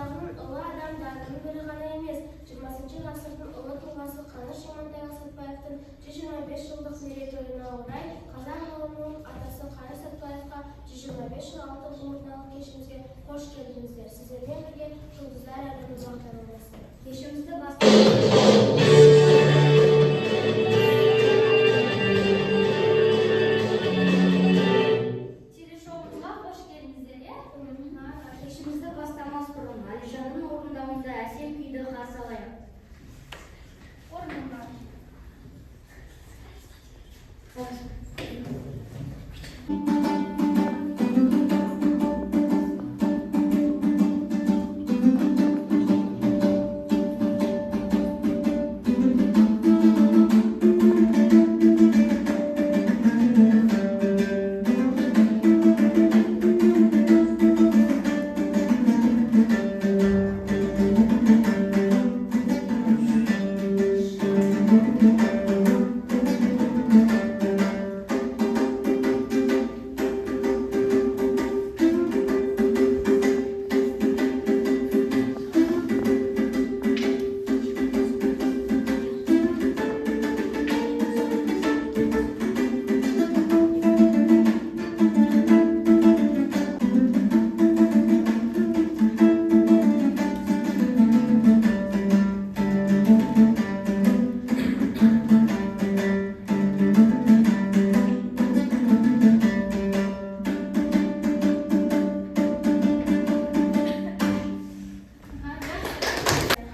Қазағының ұлы адамдарының бірі ғана емес, 20 ғасырдың ұлы тұлғасы Қаныш Имантайұлы Сәтбаевтың 125 жылдық мерейтойына орай қазақ ғылымының атасы Қаныш Сәтбаевқа 125 жыл алтын ғұмырдағы кешімізге қош келдіңіздер. Сіздермен бірге «Жұлдыздар әлемі» бағдарламасы. Кешімізді бастап Телешоуымызға қош келдіңіздер, иә? Кешімізді бастамас бұрын Әлижанның орындауында әсем күйді қарсы алайық. Орныңға.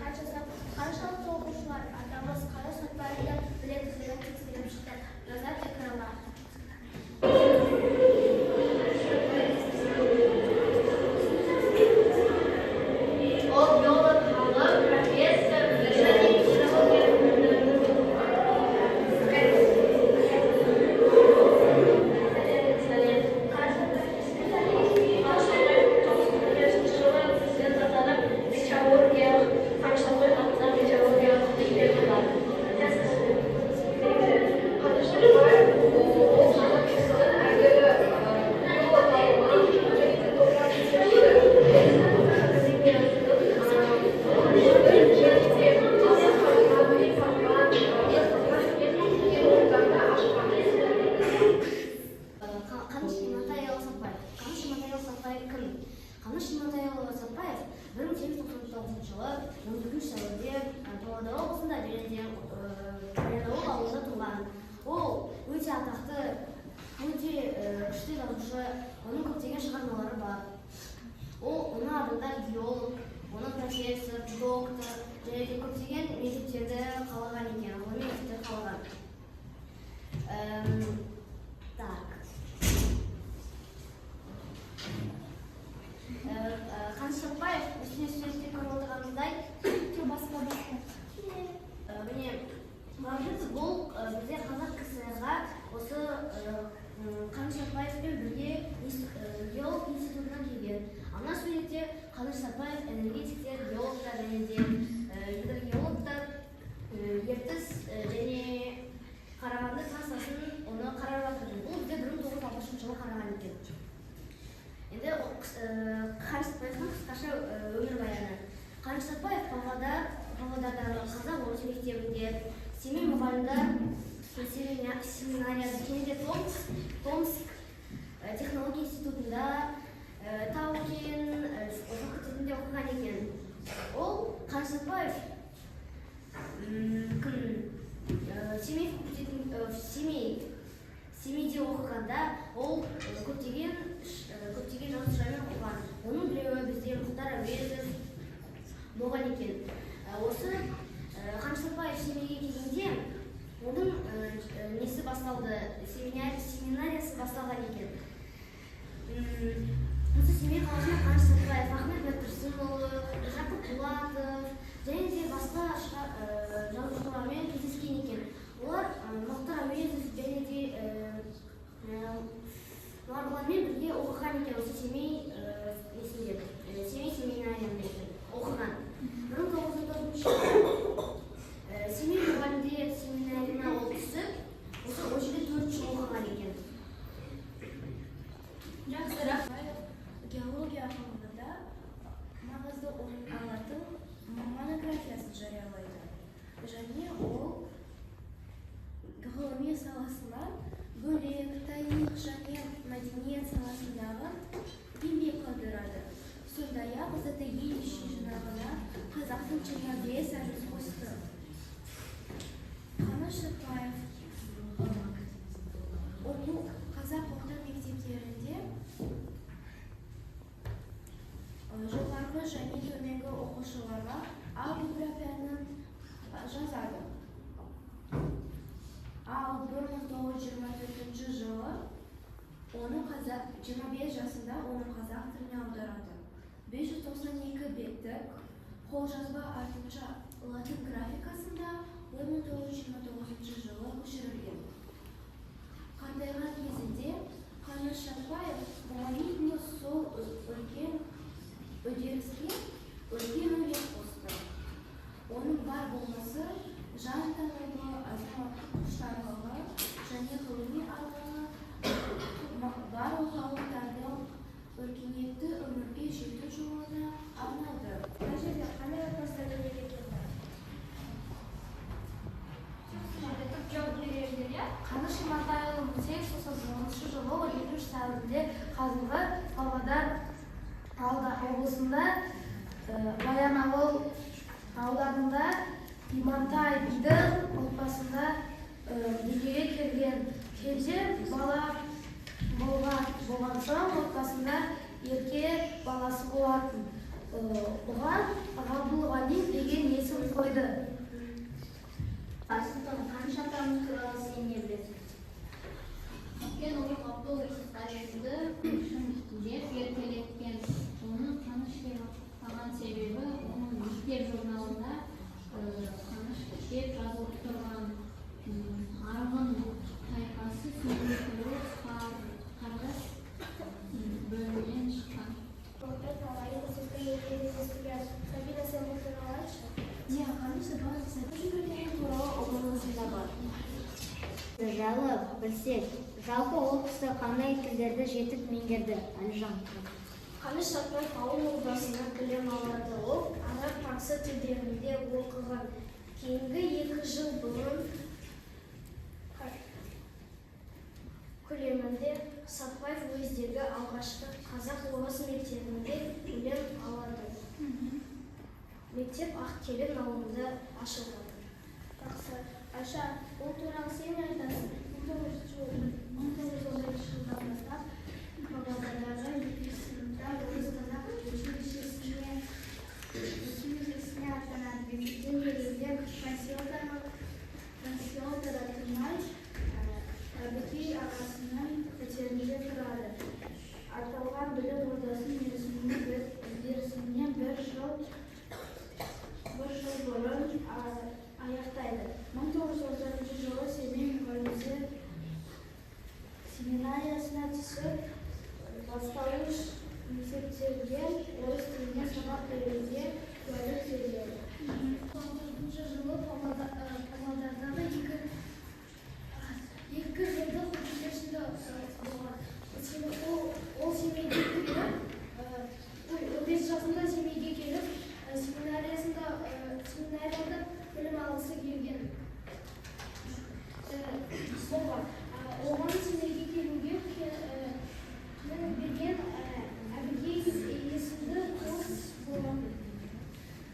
Хат жасап, қаншалықты оқушылар атамыз Қаныш Сәтбаевты білетіндігін тексеріп шықты. Назар экранға. Ол геолог ғалым, профессор және гидрология ғылымдарының докторы. Сәлем, Қаныш Сәтбаев 1945 жылы президент атанып, металлургиялық Қаныш Сәтбаев атындағы металлургиялық мектеп құрған. Қаныш Сәтбаев ол қазақ КСР-ның әйгілі геолог ғалымы және де топырақ зерттеуші. Топырақ академиясының және де Алматы қаласындағы Палуан, Жезқазған мен кен орындарын ашқан. Қаныш Имантайұлы Сәтбаев. Қаныш Имантайұлы Сәтбаев кім? Қаныш Имантайұлы Сәтбаев 1899 жылы 14 сәуірде Павлодар облысында және де Баянауыл ауылында туған. Ол өте атақты, өте күшті жазушы, оның көптеген шығармалары бар. Ол оны адамдар геолог, оны профессор, доктор және де көптеген мектептерді қалаған екен, ғылыми мектептер қалаған. Так. Қаныш Сәтбаев үстіне суретте көріп отырғанымыздай Басқа. Міне, вообще бұл бізде Қазақ КСР-ға осы Қаныш Сәтбаевпен бірге геолог институтына келген. Ал мына суретте Қаныш Сәтбаев, энергетиктер, геологтар және де гидрогеологтар Ертіс және Қарағанды трассасын оны қарап жатыр. Бұл бізде 1960 жылы қараған екен. Енді Қаныш Сәтбаевтың қысқаша өмірбаяны. Қаныш Сәтбаев Павлодардағы қазақ орыс мектебінде, Семей мұғалімдер семинариясы және де Томск технология институтында тау кен факультетінде оқыған екен. Ол Қаныш Сәтбаев кім Семей факультетін Семейде оқығанда ол көптеген жазушылармен оқыған. Оның біреуі бізде Мұхтар Әуезов болған екен. Осы Қаныш Сәтбаев Семейге келгенде оның несі басталды, семинариясы басталған екен. Осы Семей қаласында Қаныш Сәтбаев, Ахмет Байтұрсынұлы, Жақып Дулатов және де басқа жазушылармен кездескен екен. Олар Мұхтар Әуезов және де Марғұланмен бірге оқыған екен осы Семей несінде, Семей семинариясында оқыған. 1914 жылы Семей мұғалімдер семинарына ол түсіп, осы ол жерде 4 жыл оқыған екен. Жақсы, рахмет. Геология ғылымында маңызды орын Стратегический жинағына қазақтың 25 әрпін қосты. Қаныш Сәтбаев оқу қазақ орта мектептерінде жоғарғы және төменгі оқушыларға алгебра пәнін жазады. Ал 1924 жылы оны қазақ 25 жасында оны қазақ тіліне аударады. 592 беттік қолжазба артынша латын графикасында 1929 жылы көшірілген. Қартайған кезінде Қаныш Сәтбаев гуманизмді сол үлкен үдеріске үлкен үлес қосты. Оның бар болмысы, жан тәңірлігі, азаматтық құштарлығы және ғылыми арлығы барлық халықтардың өркениетті өмірге жету жолына арналды. Қай жерде, қандай отбасыда дүниеге келді? Сөйлетіп жауап беріңдер, иә? Қаныш Имантайұлы 1899 жылы 12 сәуірде қазіргі Павлодар облысында Баянауыл ауданында Имантай бидің отбасында дүниеге келген. Кенже бала болған соң отбасында ерке баласы болатын. Оған Ғабдылғани деген есім қойды. Айсұлтан, Қаныш атамыз туралы сен не білесің? Үлкен ұлы Ғабдол Исатаевты шын деп еркелеткен. Оны Қаныш деп атаған себебі оның «Мектеп» журналында Қаныш деп жазылып тұрған. Арғын тайпасы Семей Қардас бөлімінен шыққан. Былтыр талайы көрсеткен естіген. Сабина, сен бұл туралы айтшы. Иә, Қаныш Сәтбаев туралы ұғымы да бар. Жайлы білсек, жалпы ол кісі қандай тілдерді жетік меңгерді, Әлжан? Қаныш Сәтбаев ауыл ордасында білім алады. Ол араб, парсы тілдерінде оқыған. Кейінгі 2 жыл бұрын көлемінде Сәтбаев уездегі алғашқы қазақ-орыс мектебінде білім алады. Мектеп Ақкелін ауылында ашылған. Жақсы. Айша, ол туралы сен не айтасың? 1911 жылдан бастап Павлодардағы екінші сыныпта орыс қазақ училищесіне аттанады. Мектептен келгенде поселкада тұрмай, Әбікей ағасының пәтерінде тұрады. Аталған білім ордасын мерзімінен бір жыл бұрын аяқтайды. 1934 жылы Семей мұғалімдер семинариясына түсіп, бастауыш мектептерде орыс тілінен сабақ беруге куәлік беріледі. 19 жылы Павлодардағы екі жылдық училищеде болған. Ол Семейге келіп, ой, 15 жасында Семейге келіп, семинарияда білім алғысы келген болған. Оған Семейге келуге көмек берген Әбікей есімді туыс болған.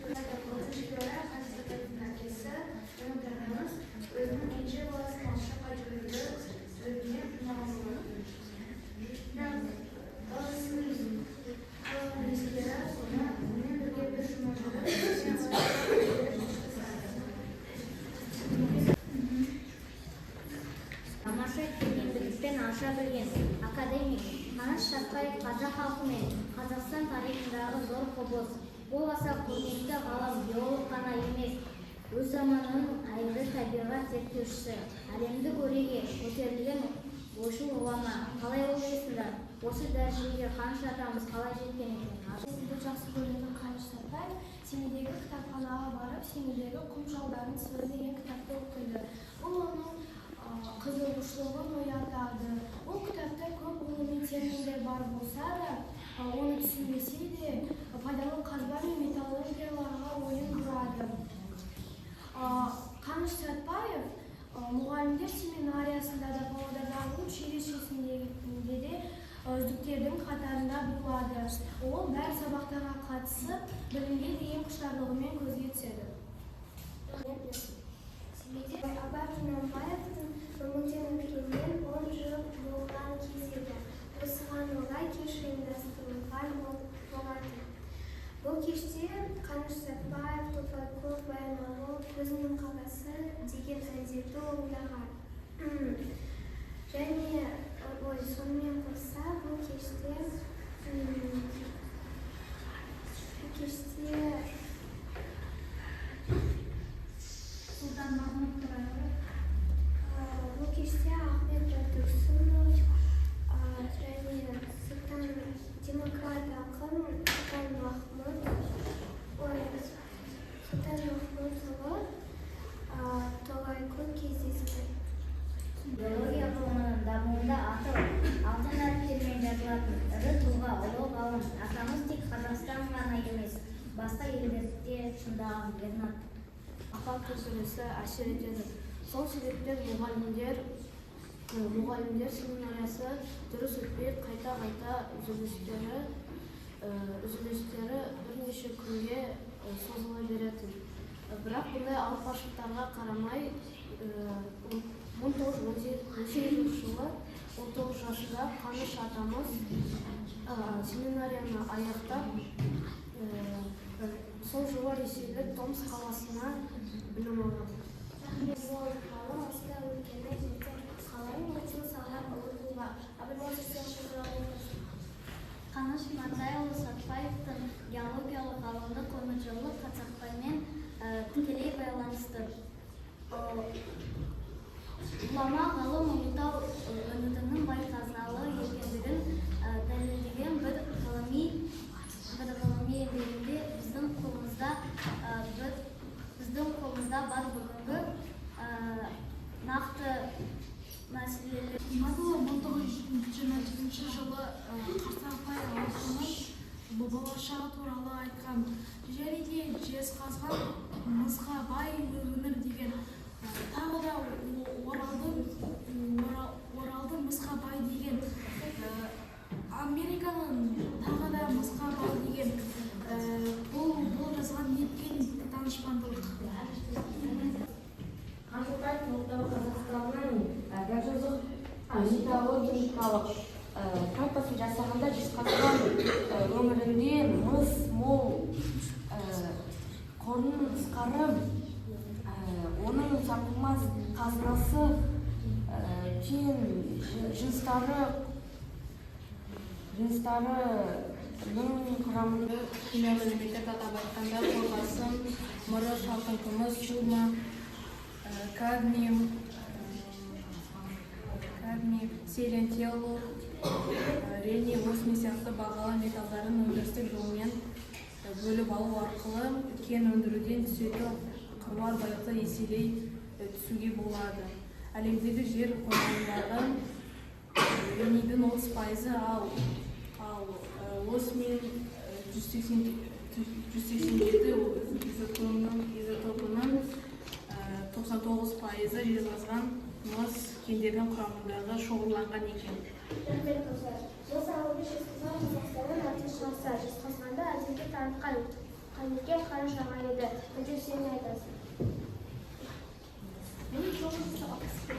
Өкінішке орай, Қаныш Сәтбаевтың әкесі Мамыт ағамыз өзінің кенже баласын алыс жаққа жіберуге қиналған болатын. Бірақ баласының қалауын ескеріп, оны онымен бірге бір жұма жүріп, үлкен қалаға жіберіп қоштасады. Тамаша кемелділікпен аша білген академик Қаныш Сәтбаев қазақ халқы мен Қазақстан тарихындағы зор құбылыс. Ол аса көрнекті ғалым, геолог қана емес, өз заманының әйгілі табиғат зерттеушісі, әлемдік өреге көтерілген ойшыл ғұлама. Қалай ойлайсыңдар, осы дәрежеге Қаныш атамыз қалай жеткен екен? Сізді жақсы көретін Қаныш Сәтбаев Семейдегі кітапханаға барып, «Семейдегі құм жалдарының сыры» деген кітапты оқиды. Бұл оның қызығушылығын оятады. Бұл кітапта көп ғылыми терминдер бар болса да, оны түсінбесе де, пайдалы қазба мен металлургияларға ойын бұрады. Қаныш Сәтбаев мұғалімдер семинариясында да, Павлодардағы училищесінде де үздіктердің қатарында болады. Ол бәр сабақтарға қатысып, білімге деген құштарлығымен көзге түседі. Семейде Абай Құнанбаевтың өмірден өткеніне 10 жыл болған кез еді. Осыған орай кеш ұйымдастырылған болатын. Бұл кеште Қаныш Сәтбаев «Топайкөк», «Баянауыл», «Көзімнің қарасы» деген әндерді орындаған. Және ой, сонымен қоса бұл кеште Сұлтанмахмұт Торайғыров. Бұл кеште Ахмет Байтұрсынов және Сұлтан демократ ақын Сұлтанмахмұт, ой, Сұлтанмахмұтұлы Торайғыров кездесті. Геология ғылымының дамуында аты алтын әріптермен жазылатын ірі тұлға, ұлы ғалым атамыз тек Қазақстан ғана емес, басқа елдерде шыңдаған Бернард Ақау үзілісі әсер етеді. Сол себептен мұғалімдер семинариясы дұрыс өтпей, қайта-қайта үзілістері бірнеше күнге созыла беретін. Бірақ бұндай ауыртпашылықтарға қарамай, 1918 жылы 19 жасында Қаныш атамыз семинарияны аяқтап, сол жылы ресейлік Томск қаласына білім алған. Рахмет. Ғалым осындай өлкені зерттеп, қаланың негізін салған ұлы тұлға. Әбілмансұр, сен туралы айтасың. Қаныш Имантайұлы Сәтбаевтың геологиялық ғалымдық өмір жолы Қазақстанмен тікелей байланысты. Ғұлама ғалым Ұлытау өңірінің бай қазыналы екендігін дәлелдеген бір ғылыми еңбегінде біздің қолымызда бар бүгінгі нақты мәселелер Иманұлы 1927 жылы Қарсақбай ауылының болашағы туралы айтқан және де Жезқазған мысқа бай өңір деген. Тағы да Оралды мысқа бай деген, Американың тағы да мысқа бай деген. Бұл жазған неткен данышпандылық! Қаныш Сәтбаев Ұлытау Қазақстанның газжазық металлургиялық картасын жасағанда Жезқазған өңірінде мыс мол қорының тысқары оның сарқылмас қазынасы кен жыныстарының құрамында Химиялық элементтерді, атап айтқанда, қорғасын, мырыш, алтын, күміс, сурьма, кадмий, селен, теллур, рений, осмий сияқты бағалы металдарын өндірістік жолмен бөліп алу арқылы кен өндіруден түсетін қыруар байлықты еселей түсуге болады. Әлемдегі жер қойнауындағы ренийдің 30%-ы, ал осмий 187 изотопының 99%-ы Жезқазған мыс кендерінің құрамындағы шоғырланған екен. Рахмет, қыздар. Жыл сәуірде Жезқазған Қазақстанның аты шықса, Жезқазғанды әлемге танытқан Қанекең Қаныш аға еді. Гүлжан, сен не айтасың? 1961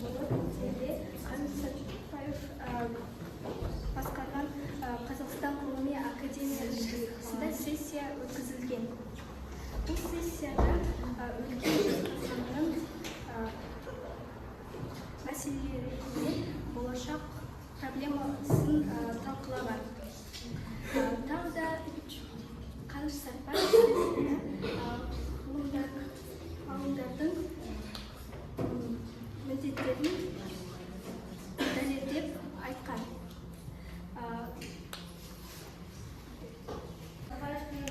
жылы көктемде Қаныш Сәтбаев басқарған Қазақстан ғылыми академиясында сессия өткізілген. Бұл сессияда үлкен Жезқазғанның мәселелері мен болашақ проблемасын талқылаған. Тағы да Қаныш Сәтбаев сессияда ғалымдардың міндеттерін дәлелдеп айтқан. Сәтбаевтың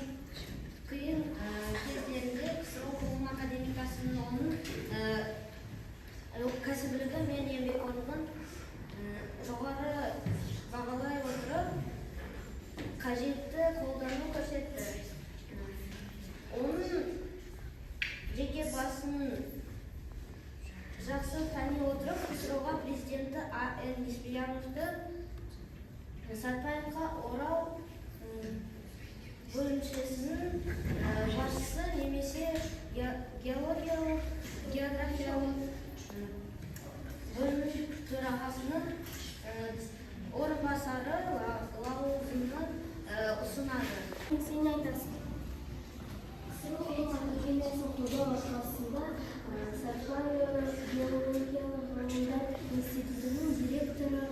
қиын кездерінде КСРО ғылым академиясының оның кәсібилігі мен еңбекқорлығын жоғары бағалай отырып, қажетті қолдау көрсетті. Оның жеке басын жақсы тани отырып, КСРО-ға президенті А. Н. Неспияновты Сәтпаевқа Орал бөлімшесінің басшысы немесе геологиялық географиялық бөлім төрағасының орынбасары лауазымын ұсынады. Сен не айтасың? КСРО Ғылым академиясын қолдау арқасында Сәтпаев геологиялық ғылымдар институтының директоры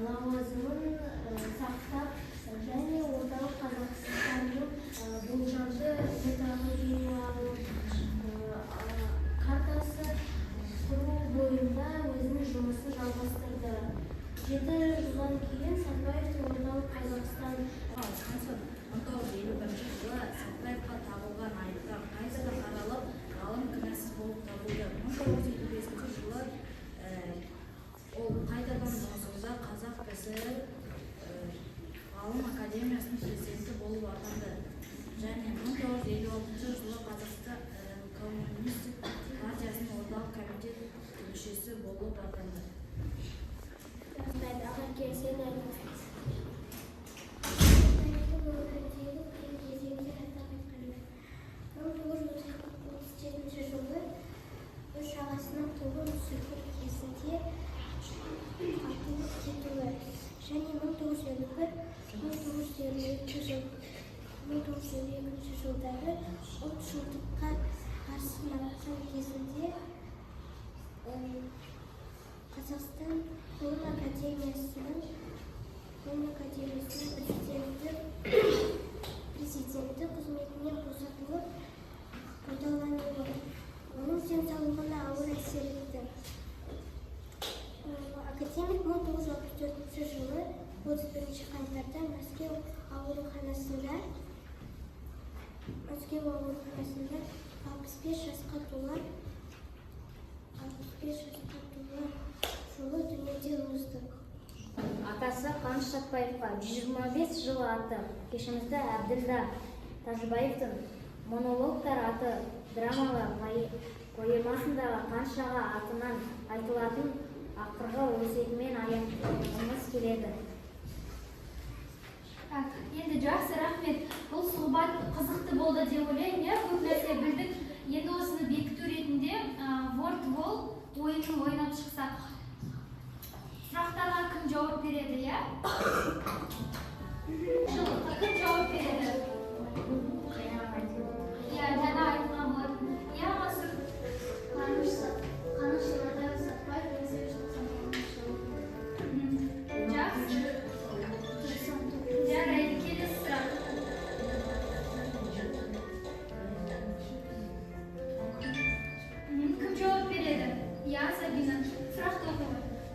лауазымын сақтап және Орталық Қазақстанның болжамды метеорологиялық картасы құру бойында өзінің жұмысын жалғастырды. 7 жылдан кейін Сәтбаевтың Орталық Қазақстан Осыдан соң 1951 жылы Сәтбаевқа тағылған айыптар қайтадан қаралып, ғалым кінәсіз болып табылды. 1955 жылы ол қайтадан маусымда Қазақ КСР Ғылым академиясының президенті болып атанды және 1956 жылы Қазақстан Коммунистік партиясының орталық комитет мүшесі болып атанды. Рахмет, Ақерке, сен не айтасың? Сәтбаевтың өміріндегі қиын кезеңдер, атап айтқанда, 1937 жылы үш ағасының қуғын-сүргін кезінде атылып кетуі және 1951, 1952 жыл, 1952 жылдары ұлтшылдыққа қарсы науқан кезінде Қазақстан Ғылым академиясының президенті қызметінен босатылып, қудалануы оның денсаулығына ауыр әсер етті. Академик 1964 жылы 31 қаңтарда Мәскеу ауруханасында 65 жасқа толар жылы дүниеден озды. Атасы Қаныш Сәтбаевқа 125 жыл атты кешімізді Әбділда Тәжібаевтың «Монологтар» атты драмалы поэмасындағы Қаныш аға атынан айтылатын ақырғы өсиетімен аяқтағымыз келеді. Так, енді жақсы, рахмет. Бұл сұхбат қызықты болды деп ойлаймын, иә, көп нәрсе білдік. Енді осыны бекіту ретінде Wordwall ойынын ойнап шықсақ. Сұрақтарға кім жауап береді, иә? Жыл, кім жауап береді? Иә, жаңа айтылған болатын. Иә, Мансұр. Қаныш Имантайұлы Сәтбаев 1899 жылы. Жақсы. Жарайды, келесі сұрақ. Кім жауап береді? Иә, Сабина. Сұрақты оқы.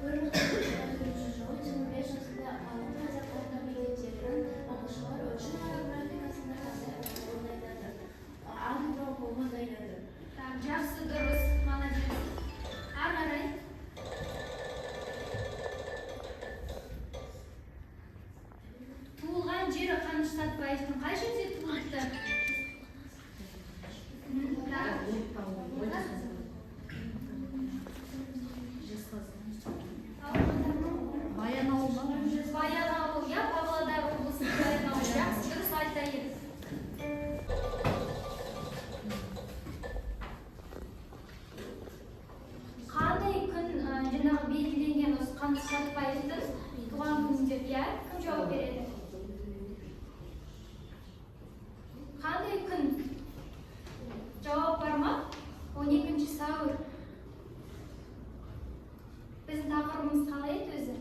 1924 жылы 25 жасында ғалым қазақ орта мектептерінің оқушылары үшін аэрографикасында қандай аэродром бомба дайындады? Так, жақсы, дұрыс, молодец. Ары қарай. Туылған жері Қаныш Сәтбаевтың қай жерде туылыпты? Так. Баянауыл ма? Баянауыл, иә, Павлодар облысының Баянауыл. Жақсы, дұрыс, айтайын. Қандай күн жаңағы белгіленген осы Қаныш Сәтбаевтың туған күні деп, иә? Кім жауап береді? Қандай күн? Жауап бар ма? 12 сәуір. Біздің тақырыбымыз қалай еді өзі?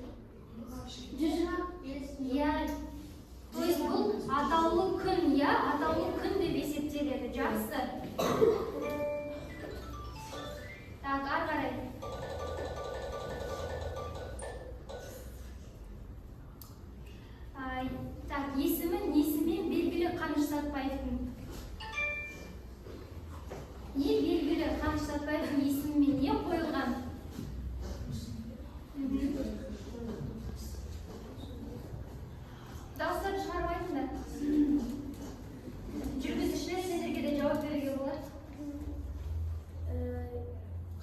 Иә. То есть бұл атаулы күн, иә? Атаулы күн деп есептеледі. Жақсы. Так, ары қарай. Ай, так, есімі несімен белгілі Қаныш Сәтбаевтың? Не белгілі Қаныш Сәтбаевтың есімімен не қойылған? Дауыстарын шығарып айтыңдар. Жүргізушілер, сендерге де жауап беруге болады.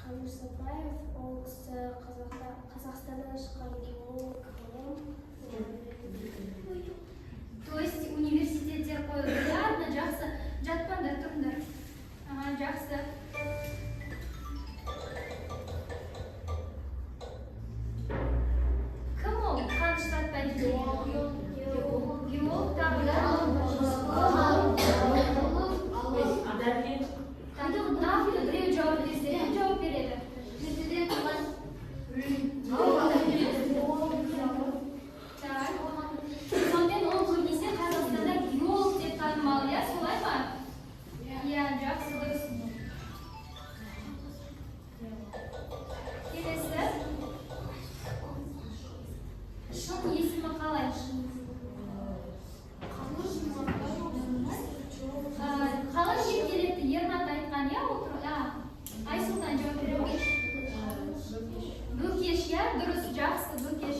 Қаныш Сәтбаев ол кісі Қазақстаннан шыққан геолог ғалым. Геолог тағы да. Енді нақты біреу жауап берсе, кім жауап береді? Так. Сонымен, ол көбінесе Қазақстанда геолог деп танымал, иә, солай ма? Иә, жақсы, дұрыс. Келесі. Шын есімі қалай? Қалай шектеледі? Ернат айтқан, иә, ол туралы. Айсұлтан жауап бере ма? Бөкеш, иә, дұрыс, жақсы, Бөкеш.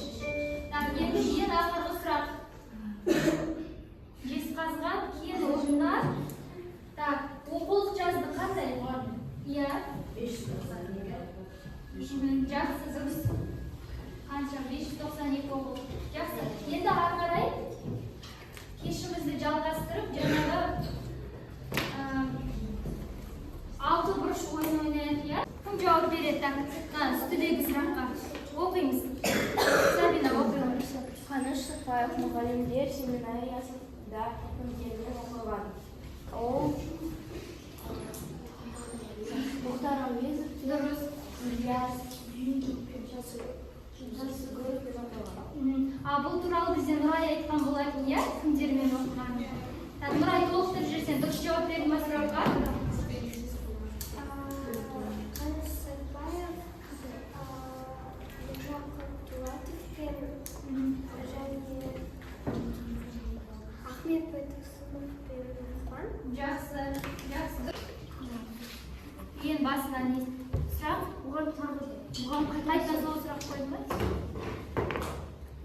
Так, енді ең ақырғы сұрақ. Жезқазған кен орнына, так, оқулық жазды қандай? Иә. Жақсы, дұрыс. Қанша? 592 оқулық. Жақсы. Енді ары қарай кешімізді жалғастырып, жаңағы алты бұрыш ойын ойнайық, иә? Кім жауап береді? Так, мына үстідегі сұраққа оқимыз. Сабина, оқи. Қаныш Сәтбаев мұғалімдер семинариясында кімдермен оқыған? Ол Мұхтар Әуезов, Дұрыс. Ілияс Жансүгіровпен оқыған. А бұл туралы бізде Нұрай айтқан болатын, иә, кімдермен оқығанын. Так, Нұрай, толықтырып жіберсең, дұрыс жауап берді ма сұраққа? Қаныш Сәтбаев Міржақып Дулатовпен және Ахмет Байтұрсыновпен оқыған. Жақсы, жақсы. Ең басынан не сұрақ? Оған тағы Оған қайтадан сол сұрақ қойды ма?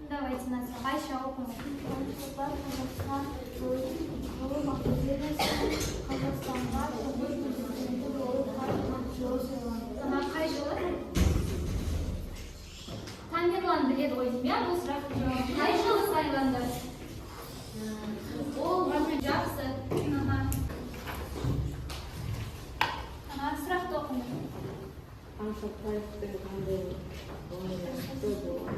Давайте на сұрақ. Айша, оқыңыз. Қаныш Сәтбаев Қазақстан ғылым академиясының Қазақстанға тұңғыш президенті болып қай жылы сайланды? Ага, қай жылы? Тамерлан біледі ғой деймін, иә, бұл сұрақтың жауабын. Қай жылы сайланды? Ол жақсы. Ага. Ага, сұрақты оқыңыз. Қаныш Сәтбаевтың қандай должности болған?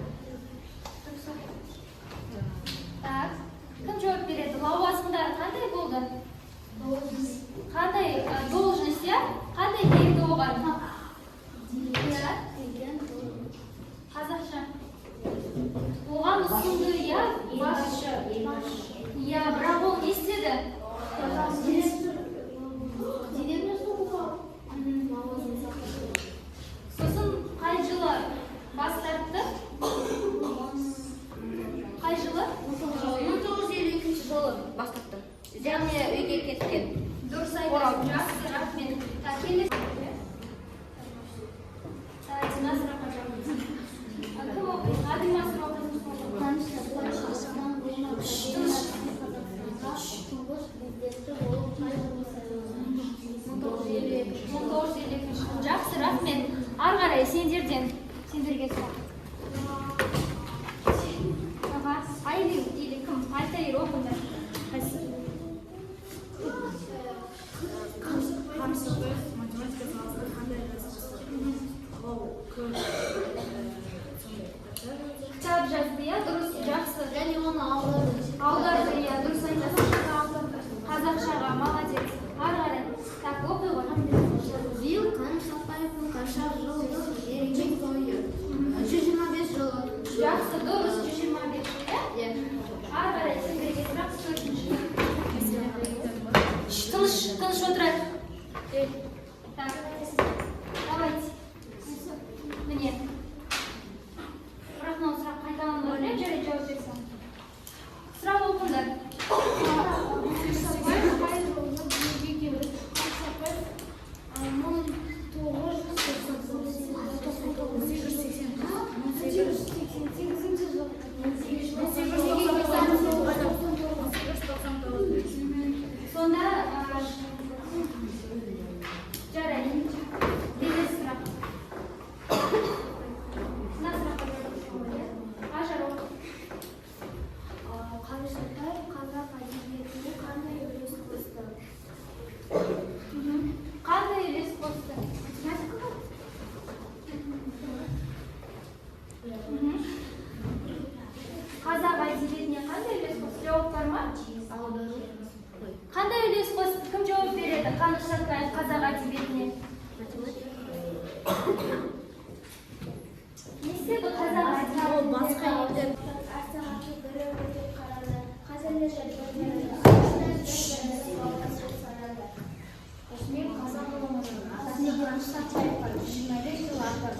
Так, кім жауап береді? Лауазымдары қандай болды? Қандай должность, иә? Қандай берді оған? Иә. Қазақша. Оған ұсынды, иә? Елбасшы. Иә, бірақ ол не істеді? Мгм. Сосын қай жылы бас тартты? Қай жылы? 1952 жылы бас тартты. Яғни үйге кеткен. Дұрыс айтасың, жақсы, рахмет. Так, келесі. Давайте мына сұраққа жауап берсін. А, кім оқиды? Әбілмасыр оқиды. Қаныш Сәтбаев Қазақстан ғылым академиясының Қазақстанға тұңғыш президенті болып қай жылы сайланды? 1952. 1952 жылы. Жақсы, рахмет. Ары қарай сендерден, сендерге сұрақ. Аға, Айли или кім? Альтаир, оқыңдар. Қайсысы? Қаныш Сәтбаев математика әдебиетіне қандай үлес қосты? Жауап бар ма? Қандай үлес қосты? Кім жауап береді? Қаныш Сәтбаев қазақ әдебиетіне. Не істеді қазақ әдебиетіне? Басқа елдер Әр сағаты бірі өтіп қарады. Қазір де жәрдем береді. Арасында бір-бірінің бауыры санады. Осымен қазақ ғылымының атасы Қаныш Сәтбаевқа 125 жыл атап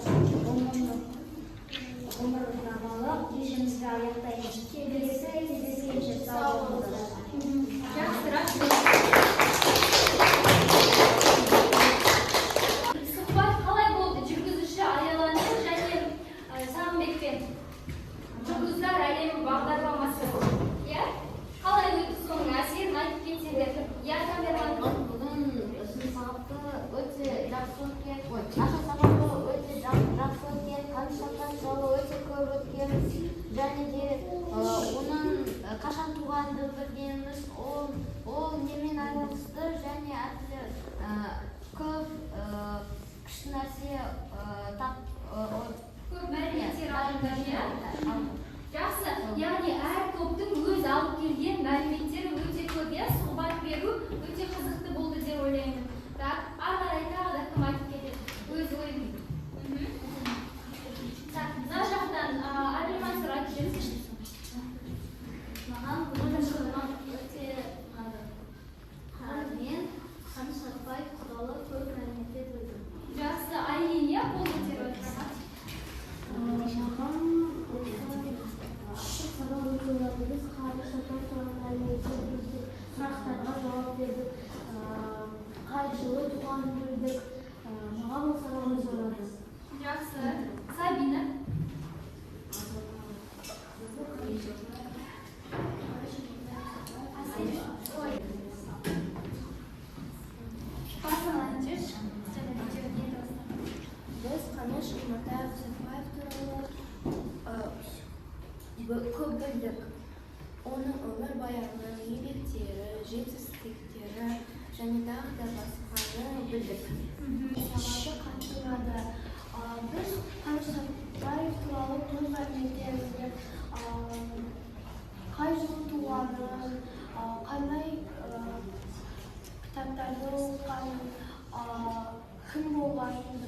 ғұмырнамалық кешімізді аяқтаймыз. Келесі кездескенше сау болыңыздар. Жақсы, рахмет. Сұхбат қалай болды? Жүргізуші Аяланың және Сағынбекпен. Жұлдыздар әлемі бағдарламасы. Иә? Қалай өтті, соның әсерін айтып кетсеңдер. Иә, Тамерлан? Бүгін біздің сабақты өте жақсы өткен, ой, ашық сабақты өте жақсы өткен, Қаныш Сәтбаев туралы өте көп өткен және де оның қашан туғанын білгеніміз, ол немен айналысты және әртүрлі көп күшті нәрсе тап Көп мәліметтер алынды, иә? Жақсы, яғни әр топтың өз алып келген мәліметтері өте көп, иә? Сұхбат беру өте қызықты болды деп ойлаймын. Так, ары қарай тағы да кім айтып кетеді өз ойын? Так, мына жақтан Әбілмансұр айтып жіберсеңші. Маған бүгін сабақ өте ұнады. Мен Қаныш Сәтбаев туралы көп мәліметтер білдім. Жақсы, Айлин, иә, қол көтеріп отыр. Маған осы сабақ өте ұнады. Біз Қаныш Сәтбаев туралы мәліметтер білдік, сұрақтарға жауап бердік, қай жылы туғанын білдік. Маған бұл сабақ өте ұнады. Жақсы. Сабина. Әсел. Ой. Басын айтып жіберші. Және видео енді басталды. Біз Қаныш Имантаев Сәтбаев туралы көп білдік. Оның өмірбаяны, еңбектері, жетістіктері және тағы да басқаны білдік. Сабағы қатты ұнады. Біз Қаныш Сәтбаев туралы көп мәліметтер білдік. Қай жылы туғанын, қандай кітаптарды оқығанын, кім болғанын.